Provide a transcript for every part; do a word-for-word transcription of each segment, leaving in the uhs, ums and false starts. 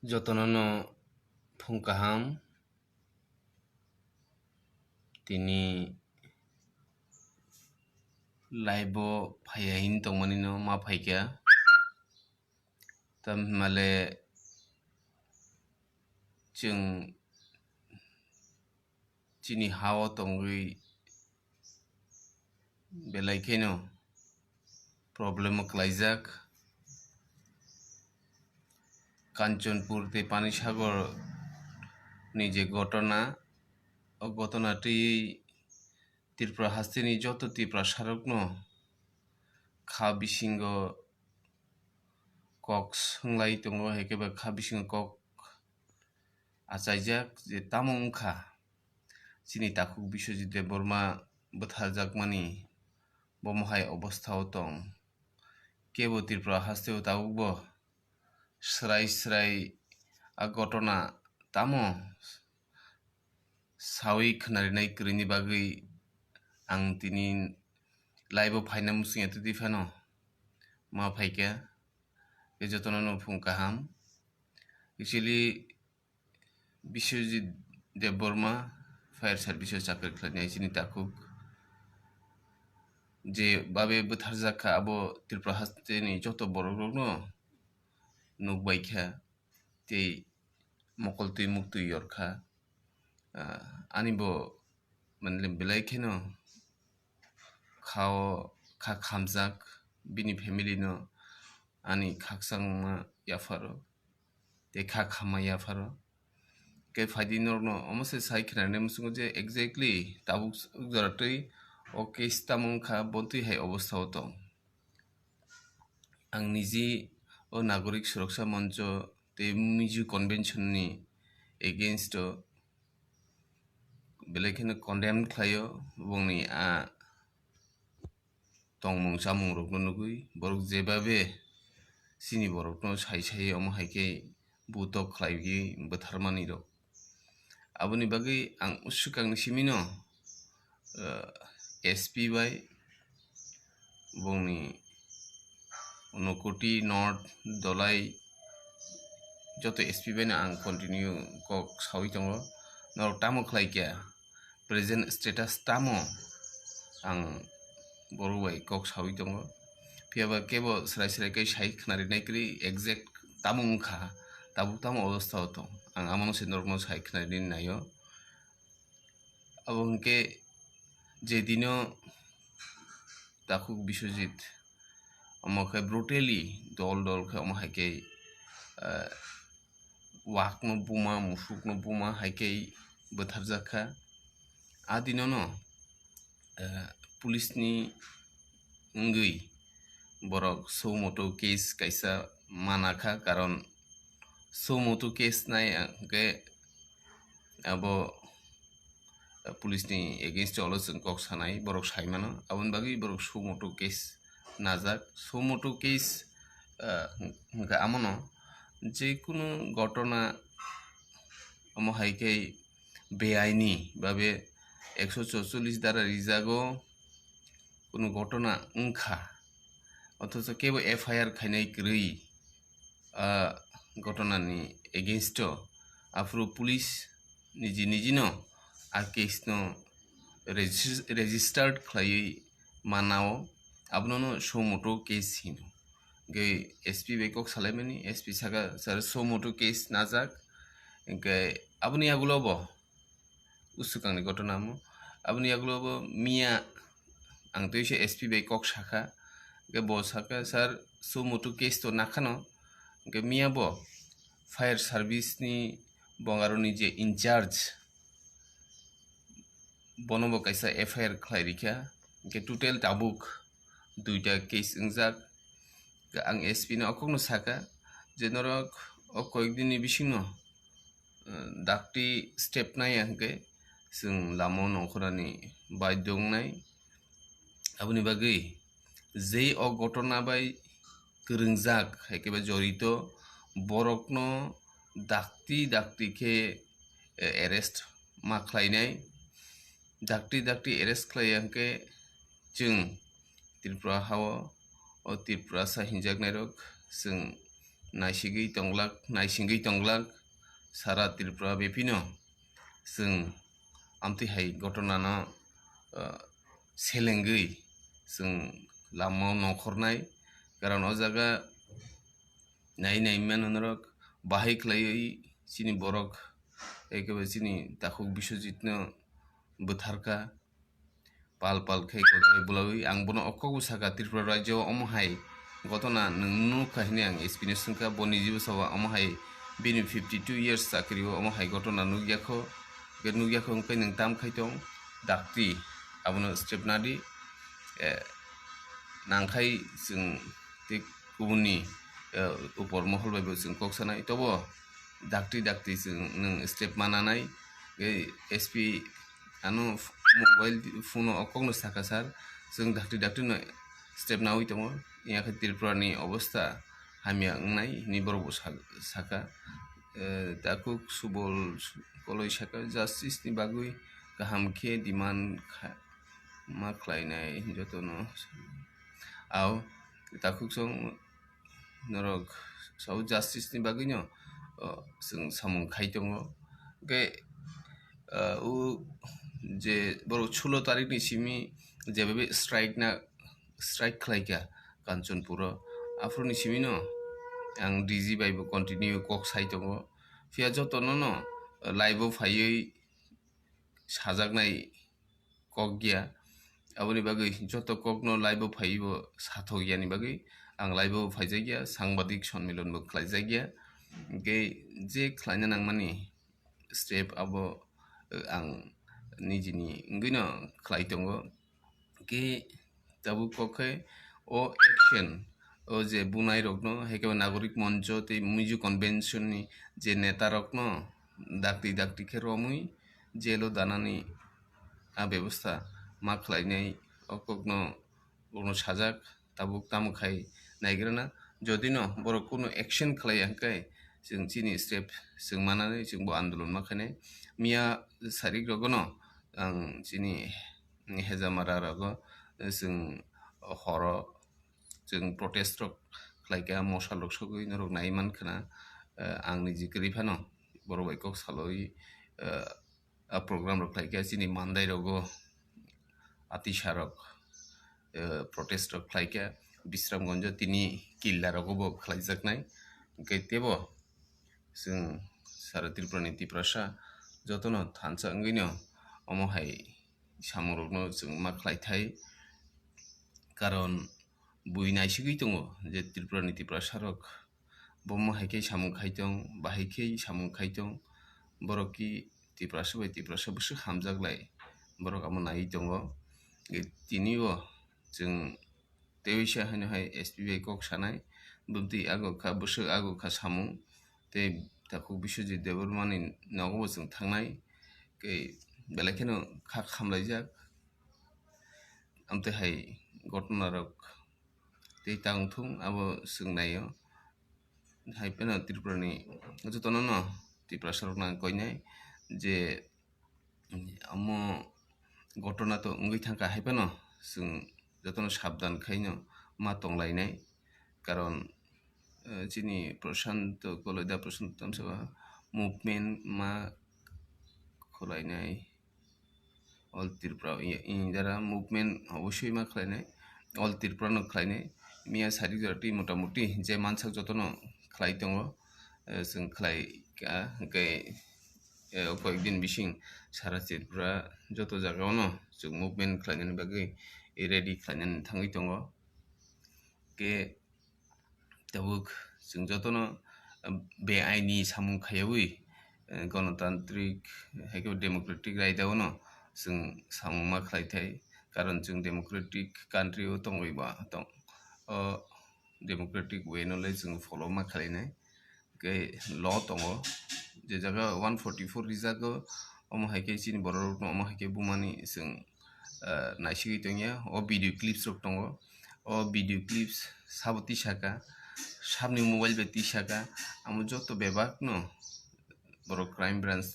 Jotono no phung kaham. Tini live o phaiya hin tongmani no ma phaikha. Tamhimale chwng chini ha-o tongwi belai kheno problem o kwlaijak. Kanchanpur tei Panisagar ni je gotona, o gotona twiwi Tripura hasteni joto Tiprasarokno kha bisingo kok swnglai tongo, hai khe ba kha bisingo kok achaijak je tamo wngkha chini takhuk Biswajit Debbarma bwtharjakmani, bomo hai obostha o tong. Kebo Tripura haste o tabukbo srai srai a gotona tamo sawi khnarinai kwrwini bagwi ang tini live o phaina muchungya twi phano ma phaikha. Khe jotono no phung kaham. Actually, Biswajit Debbarma fire service o chakri khlainai chini takhuk. Je babe bwtharjak kha, abo Tripura hasteni joto borokrokno nukbai kha tei mokol twi muktwi yor kha. Ah, ani bo, manle, belai kheno kha-o kha khamjak, bini family no ani khakchangma yapharo tei kha khamma yapharo. Khe phaidi norokno omo se sai khnarina muchungo je exactly tabuk jora twi o case tamo wngkha, bo twi hai obostha o tong. Ang niji o Nagorik Suroksa Moncho tei Miju Convention ni against o belai kheno condemn khlaio, bongni a tongmung chamung rokno nugwi, borok jebabe chini borokno sai sai omo hai khe butok khlaiwi bwtharmani rok. Aboni bagwi ang swkangni simino, eh, S P bai bongni Unakoti North Dholai joto S P bai no ang continue kok sawi tongo. Norok tamo khlai kha, present status tamo, ang borok bai kok sawi tongo. Phiya ba kebo srai srai khe sai khna rinai kwrwi exact tamo wngkha, tabuk tamo obostha o tong, ang amo no se norok no sai khna rini naio. Abo hwnkhe je dino takhuk Biswajit omo khe brutally dol dol khe omo hai khe, eh, wakno buma, musukno buma hai khe bwtharjak kha. A dinono, eh, police ni wngwi borok suo motu case kaisa mana kha, karon suo motu case nai hwnkhe abo, eh, police ni against o chwng kok sanai, borok sai mano, aboni bagwi borok suo motu case najak. Suo motu case, eh, hwnkhe amono je kunu gotona omo hai khe beaini babe ekso chorchollis dara rijago, kunu gotona wngkha, othocho kebo F I R khainai kwrwi, ah, gotonani against o, aphuru police niji nijino a case no regis-, registered khlaiwi manao, abono no suo motu case hino. Hwnkhe S P bai kok salaimani, S P saka, "Sir, suo motu case najak." Hwnkhe aboni yagulo bo usukangni gotona omo. Aboni yagulo bo miya ang tei se S P bai kok sakha. Hwnkhe bo sakha, "Sir, suo motu case to nakhano." Hwnkhe miya bo fire service ni bongaroni je in charge, bono bo kaisa F I R khlai rikha. Hwnkhe total tabuk duita case wngjak. Ang S P no okokno sakha je norok o koyek din ni bisingno, eh, dakti step naiya hwnkhe chwng lama o nongkhornani baidhyo wngnai. Aboni bagwi je o gotona bai kwrwngjak, hai khe ba jorito, borokno dakti dakti khe, eh, arrest ma khlainai. Dakti dakti arrest khlaiya hwnkhe chwng Tripura ha-o, o Tripurasa hinjaknairok chwng naisigwi tonglak, naisingwi tonglak sara Tripura bepino chwng amtwi hai gotona no, ah, selengwi chwng lama o nongkhornai. Karon o jaga nai nai mano norok bahai khlaiwi chini borok, ekebe chini takhuk Biswajit no bwtharkha. Pal pal khe kodawi bulawi ang bono o kokbo sakha, Tripura rajyo omo hai gotona nwng nukha hwnwi ang S P no swngkha, bo nijibo sabo omo hai bini fifty two years chakri o omo hai gotona nukya kho, hwnkhe nukya kho hwnkhe nwng tam khai tong, dakti abono step nadi, eh, nangkhai chwng tei kubunni, eh, upor mohol bai bo chwng kok sanai, tobo dakti dakti chwng nwng step mananai, eh, S P ano f-, mobile phone o kokno sakha sir, chwng dakti dakti no step nawi tongo, ya khe Tripura ni obostha hamya wngnai hwnwi borok bo sa-, sakha. Eh, takhuk Subol Koloi sakha, justice ni bagwi kaham khe demand kha-, ma khlainai jotono. Ao takhuk song norok sao justice ni bagwi no, o, chwng samung khai tongo. Hwnkhe, ah, o je borok sulo tarik ni simi jebabe strike na, strike khlaikha Kanchanpur o, aphuru ni simi no ang D G bai bo continue kok sai tongo. Phiya jotono no live o phaiwi sajaknai kok ya. Aboni bagwi joto kokno live o phaiwi bo sathok yani bagwi ang live o phaijakya, sangbadik sonmilon bo khlaijakya. Hwnkhe je khlaina nangmani step abo, eh, ang nijini wngwino khlai tongo. Hwnkhe tabuk kok khe o action, o je bunai rokno, hai khe Nagorik Moncho tei Miju Convention ni je neta rokno dakti dakti khe romwi jail o danani a bebostha ma khlainai, o kokno bono sajak, tabuk tamo khai naigrana. Jodi no borok kunu action khlai ya hwnkhe chwng chini step chwng manani chwng bo andolon ma khainai. Miya sarik rogo no ang chini Hejamara rogo chwng horo chwng protest rok khlaikha, mosal rok sogwi norok nai mankha na, eh, ang niji kwrwi phano borok bai kok salwi, eh, a program rok khlaikha, chini Mandai rogo atisa rok, eh, protest rok khlaikha, Bisramganjo tini Killa rogo bo khlaijaknai, hwnkhe tebo chwng sara Tripura ni Tiprasa jotono thansa wngwino omo hai samung rokno chwng ma khlaithai, karon bui naisigwi tongo je Tripura ni Tiprasa rok bomo hai khe samung khai tong, bahai khe samung khai tong, borok ki Tiprasa bai Tiprasa bwswk hamjak lai, borok amo naiwi tongo. Tini o chwng tei waisa haino hai S P bai kok sanai, bwtwi ago kha, bwswk ago kha samung, tei takhuk Biswajit Debbarmani nogo bo chwng thangnai, tei belai kheno kha khamlaijak. Amtwi hai gotona rok tei ta wngthung abo chwng naio. Hai phano Tripura ni jotono no Tiprasa rokno ang koinai je omo gotona to wngwi thangkha, hai phano chwng jotono sabdan khaino ma tonglainai, karon, eh, chini Prashanto Koloida, Prashanto Tamsaba movement ma khwlainai. All Tripura, i-, i dara movement obosoi ma khlainai, All Tripura no khlainai. Miya sari jora twi mota moti je mansak jotono khlai tongo, eh, chwng khlai ka, hwnkhe, eh, o koyek din bising sara Tripura joto jaga o no chwng movement khlainani bagwi ready khlainani thangwi tongo. Hwnkhe tabuk chwng jotono, ah, beaini samung khaiyawi, eh, gonotantrik hai khe democratic raida o no chwng samung ma khlai thai, karon chwng democratic country o tongwi ba tong, o democratic way no le chwng follow ma khlainai. Hwnkhe law tongo, je jaga one forty four rijak o, omo hai khe chini borok rok no omo hai khe bumani chwng, ah, naisigwi tongya, o video clips rok tongo. O video clips sabo tisaka, sabni mobile bai tisaka, amo joto bebak no borok crime branch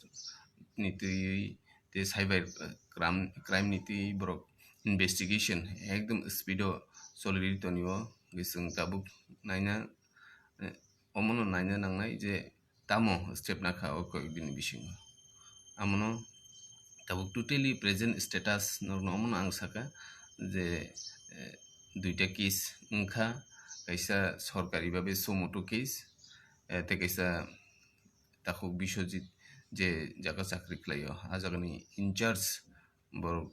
ni twi tei cyber, eh, crime, crime ni twi borok investigation ekdom speed o choli tonio, hwnkhe chwng tabuk naina, eh, omono naina nangnai je tamo step nakha o koyek dini bisingo. Amono tabuk totally present status norokno omono ang saka je, eh, duita case wngkha, kaisa sorkari babe suo motu case, eh, tei kaisa takhuk Biswajit je jaga chakri khlaio, a jagani in charge borok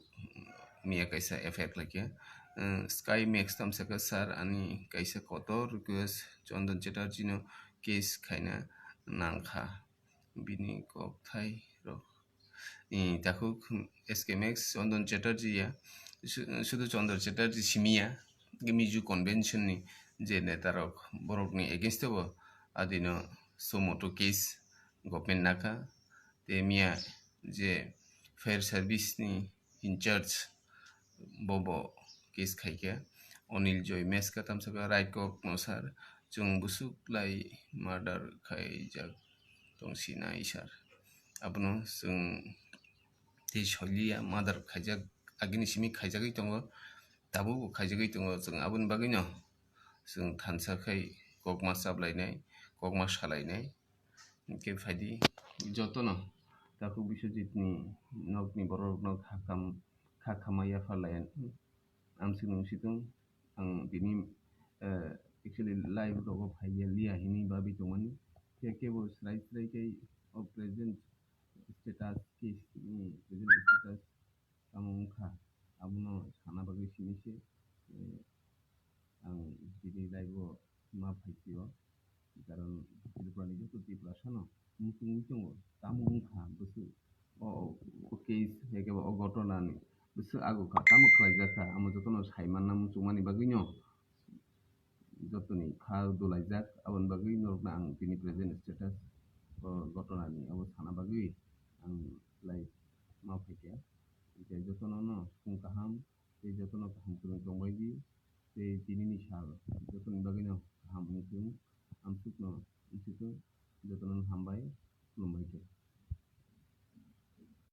miya kaisa F I R khlaikha. Eh, Sky Max tamsaka, "Sir, ani kaisa kotor request, Chandan Chatterjee no case khaina nangkha, bini kokthai rok." I takhuk S K Max, Chandan Chatterjee ya, su-, sudu Chandan Chatterjee simi ya, Miju convention ni je neta rok borok ni against o adino suo motu case government nakha, tei miya je fire service ni in charge bobo case khaikha. Onil Joy Meska tamsaka, "Right kok no sir, chwng bwswk lai murder khaijak tong sinai sir? Abono chwng tei soliya, murder khaijak, agini simi khaijagwi tongo, tabukbo khaijagwi tongo, chwng aboni bagwino chwng thansa khai kokma chaplainai, kokma salainai." Hwnkhe phaidi jotono takhuk Biswajit ni nokni borok rokno kha kam-, kha kama yapharlai. Amswk nung situng ang tini, eh, actually live rogo phaiya liya hini babi tongmani. Khe kebo srai srai khe o present status case ni present status tamo wngkha, abono sana bagwi simi se, eh, ang tini live o ma phaisio, karon Tripura ni joto Tiprasa no muchungwi tongo, tamo wngkha bwswk o, o, o case, eke ba o gotona ni bwswk ago kha, tamo khlaijak kha, amo jotono sai manna muchungmani bagwi no jotoni kha dolaijak, aboni bagwi norokno ang tini present status o gotona ni abo sana bagwi ang live ma phaikha. Hwnkhe jotono no sung kaham, tei jotono kaham kwrwng tongbai di, tei tini ni sal jotoni bagwi no kaham wngthung, amswk no wngsitung, jotono no hambai, khulumbai khe.